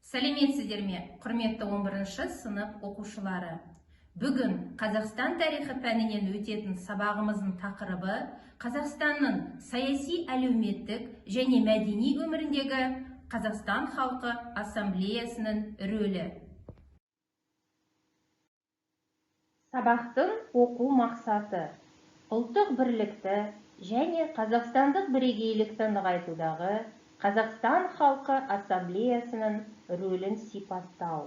Сәлеметсіздер ме, құрметті 11-ші сынып оқушылары! Бүгін Қазақстан тарихы пәнінен өтетін сабағымыздың тақырыбы Қазақстанның саяси, әлеуметтік және мәдени өміріндегі Қазақстан халқы ассамблеясының рөлі. Сабақтың оқу мақсаты: ұлттық бірлікті және қазақстандық бірегейлікті нығайтудағы Қазақстан халқы ассамблеясының рөлін сипаттау.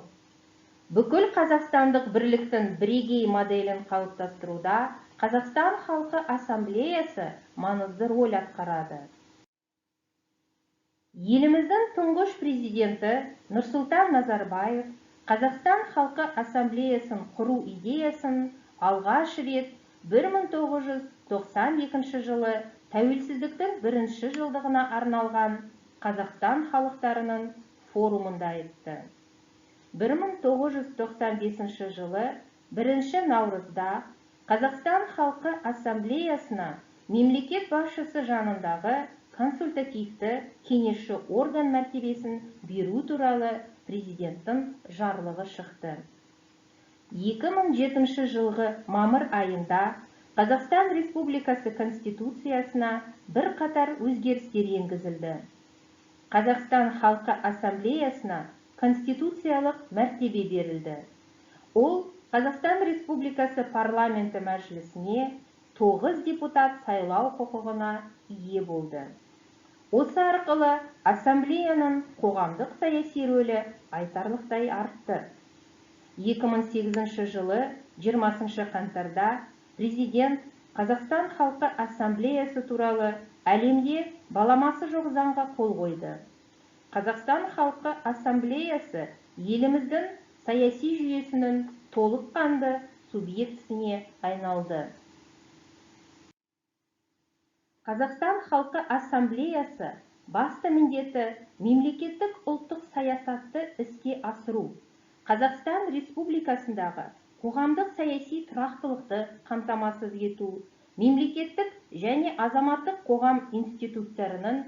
Бүкіл қазақстандық бірліктің бірегей моделін қалыптастыруда Қазақстан халқы ассамблеясы маңызды роль атқарады. Еліміздің тұңғыш президенті Нұрсұлтан Назарбаев Қазақстан халқы ассамблеясын құру идеясын алғаш рет 1992 жылы тәуелсіздіктің бірінші жылдығына арналған Қазақстан халықтарының форумында айтты. 1995 жылы 1 наурызда Қазақстан халқы ассамблеясына мемлекет басшысы жанындағы консультативті кеңесші орган мәртебесін беру туралы президенттің жарлығы шықты. 2007 жылғы мамыр айында Қазақстан Республикасы Конституциясына бірқатар өзгерістер енгізілді. Қазақстан халқы ассамблеясына конституциялық мәртебе берілді. Ол Қазақстан Республикасы парламенті мәжілісіне 9 депутат сайлау құқығына ие болды. Осы арқылы ассамблеяның қоғамдық саяси рөлі айтарлықтай артты. 2008 жылы 20 қаңтарда президент Қазақстан халқы ассамблеясы туралы әлемде баламасы жоқ заңға қол қойды. Қазақстан халқы ассамблеясы еліміздің саяси жүйесінің толыққанды субъектісіне айналды. Қазақстан халқы ассамблеясы басты міндеті мемлекеттік ұлттық саясатты іске асыру, Қазақстан Республикасындағы қоғамдық саяси тұрақтылықты қамтамасыз ету, мемлекеттік және азаматтық қоғам институттарының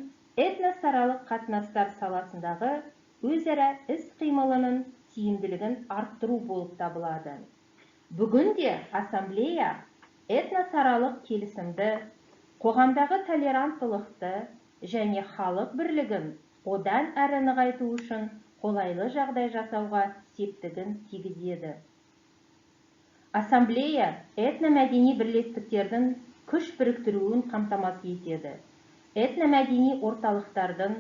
этносаралық қатынастар саласындағы өзара іс-қимылының тиімділігін арттыру болып табылады. Бүгінде ассамблея этносаралық келісімді, қоғамдағы толеранттылықты және халық бірлігін одан әрі нығайту үшін қолайлы жағдай жасауға септігін тигізеді. Ассамблея этномәдени бірлестіктердің күш біріктіруін қамтамасыз етеді. Этномәдени орталықтардың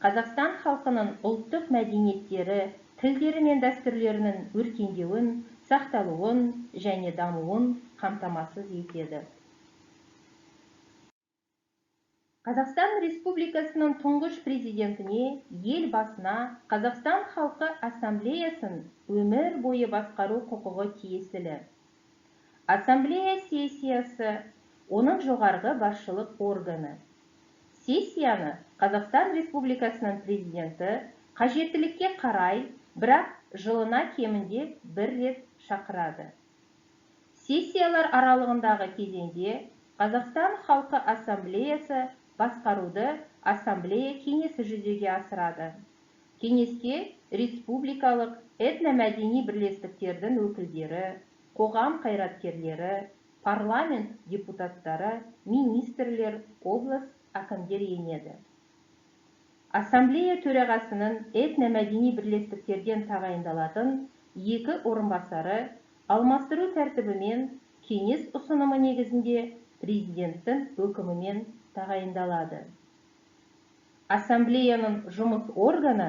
Қазақстан халқының ұлттық мәдениеттері, тілдері мен дәстүрлерінің өркендеуін, сақталуын және дамуын қамтамасыз етеді. Қазақстан Республикасының тұңғыш президентіне, ел басына Қазақстан халқы ассамблеясын өмір бойы басқару құқығы тиесілі. Ассамблея сессиясы оның жоғарғы басшылық органы. Сессияны Қазақстан Республикасының президенті қажеттілікке қарай, бірақ жылына кемінде бір рет шақырады. Сессиялар аралығындағы кезеңде Қазақстан халқы ассамблеясы басқаруды ассамблея кеңесі жүзеге асырады. Кеңеске республикалық этномәдени бірлестіктердің өкілдері, қоғам қайраткерлері, парламент депутаттары, министрлер, облыс әкімдер енеді. Ассамблея төрағасының этномәдени бірлестіктерден тағайындалатын екі орынбасары алмастыру тәртібімен кеңес ұсынымы негізінде президенттің өкімімен тағайындалады. Ассамблеяның жұмыс органы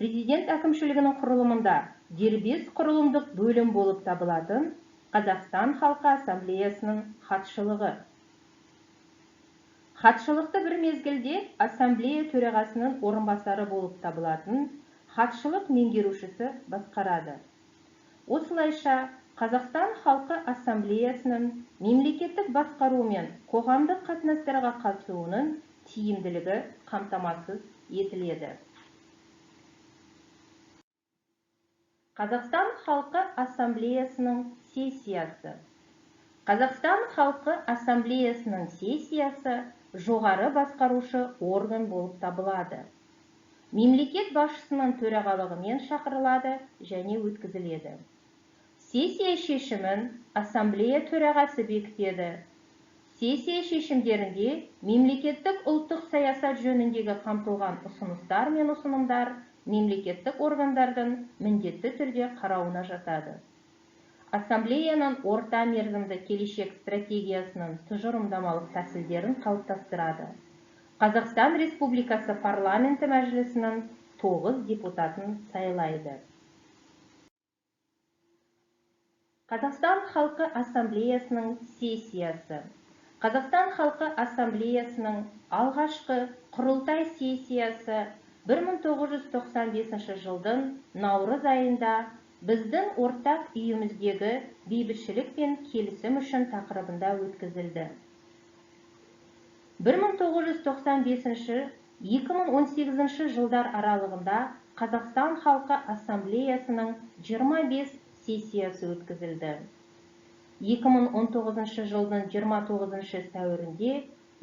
президент әкімшілігінің құрылымында дербес құрылымдық бөлім болып табылатын Қазақстан халқы ассамблеясының хатшылығы. Хатшылықты бір мезгілде ассамблея төрағасының орынбасары болып табылатын хатшылық меңгерушісі басқарады. Осылайша, Қазақстан халқы ассамблеясының мемлекеттік басқару мен қоғамдық қатынастарға қатысуының тиімділігі қамтамасыз етіледі. Қазақстан халқы ассамблеясының сессиясы. Қазақстан халқы ассамблеясының сессиясы жоғары басқарушы орган болып табылады. Мемлекет басшысының төрағалығымен шақырылады және өткізіледі. Сессия шешімін ассамблея төрағасы бекітеді. Сессия шешімдерінде мемлекеттік ұлттық саясат жөніндегі қамтылған ұсыныстар мен ұсынымдар мемлекеттік органдардың міндетті түрде қарауына жатады. Ассамблеяның орта мерзімді келешек стратегиясының тұжырымдамалық тәсілдерін қалыптастырады. Қазақстан Республикасы парламенті мәжілісінің 9 депутатын сайлайды. Қазақстан халқы ассамблеясының сессиясы. Қазақстан халқы ассамблеясының алғашқы құрылтай сессиясы 1995 жылдың наурыз айында біздің ортақ үйіміздегі бейбітшілік пен келісім үшін тақырыбында өткізілді. 1995-2018 жылдар аралығында Қазақстан халқы ассамблеясының 25 сессиясы өткізілді. 2019 жылдың 29 сәуірінде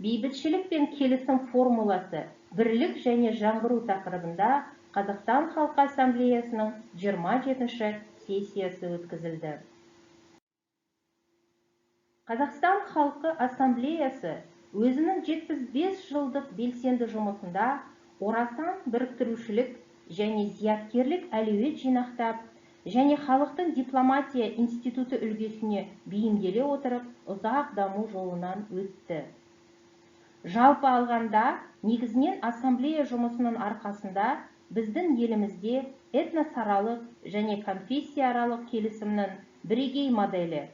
бейбітшілік пен келісім формуласы бірлік және жаңғыру тақырыбында Қазақстан халқы ассамблеясының 27 сессиясы өткізілді. Қазақстан халқы ассамблеясы өзінің 75 жылдық белсенді жұмысында орасан біріктірушілік және зияткерлік әлеует жинақтап, және халықтың дипломатия институты үлгісіне бейімделе отырып, ұзақ даму жолынан өтті. Жалпы алғанда, негізінен ассамблея жұмысының арқасында біздің елімізде этносаралық және конфессияаралық келісімнің бірегей моделі,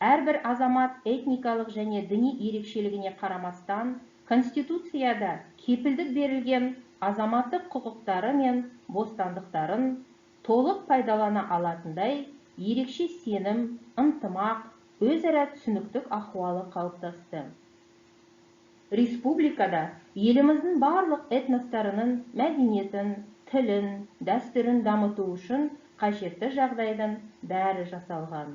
әрбір азамат этникалық және діни ерекшелігіне қарамастан, Конституцияда кепілдік берілген азаматтық құқықтары мен бостандықтарын толық пайдалана алатындай ерекше сенім, ынтымақ, өзара түсініктік ахуалы қалыптасты. Республикада еліміздің барлық этностарының мәдениетін, тілін, дәстүрін дамыту үшін қажетті жағдайдың бәрі жасалған.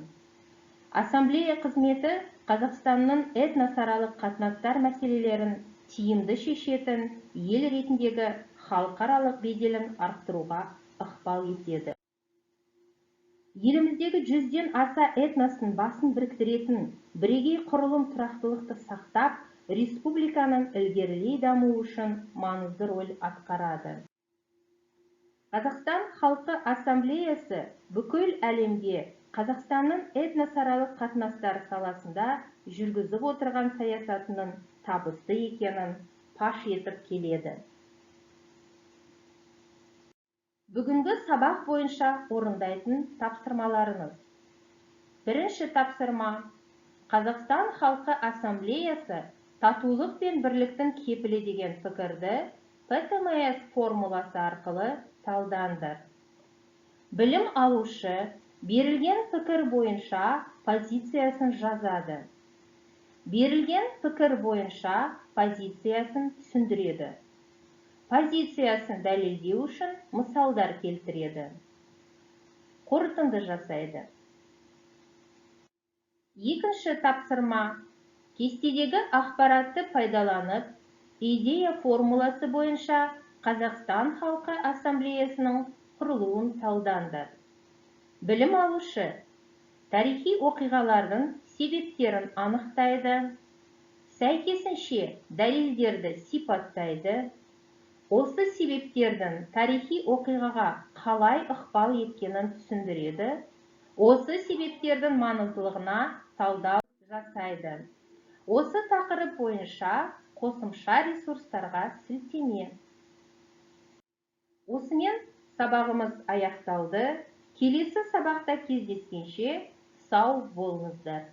Ассамблея қызметі Қазақстанның этносаралық қатынастар мәселелерін тиімді шешетін ел ретіндегі халықаралық беделін арттыруға ықпал етеді. Еліміздегі 100-ден аса этностың басын біріктіретін бірегей құрылым тұрақтылықты сақтап, республиканың ілгерілей дамуы үшін маңызды роль атқарады. Қазақстан халқы ассамблеясы бүкіл әлемге Қазақстанның этносаралық қатынастар саласында жүргізіп отырған саясатының табысты екенін паш етіп келеді. Бүгінгі сабақ бойынша орындайтын тапсырмаларыңыз. Бірінші тапсырма. Қазақстан халқы ассамблеясы татулық пен бірліктің кепілі деген пікірді ПТМС формуласы арқылы талдаңдар. Білім алушы берілген пікір бойынша позициясын жазады. Берілген пікір бойынша позициясын түсіндіреді. Позициясын дәлелдеу үшін мысалдар келтіреді. Қорытынды жасайды. Екінші тапсырма. Кестедегі ақпаратты пайдаланып, идея формуласы бойынша Қазақстан халқы ассамблеясының құрылуын талдаңдар. Білім алушы тарихи оқиғалардың себептерін анықтайды, сәйкесінше дәлелдерді сипаттайды, осы себептердің тарихи оқиғаға қалай ықпал еткенін түсіндіреді, осы себептердің маңыздылығына талдау жасайды. Осы тақырып бойынша қосымша ресурстарға сілтеме. Осымен сабағымыз аяқталды. Келесі сабақта кездескенше сау болыңыздар.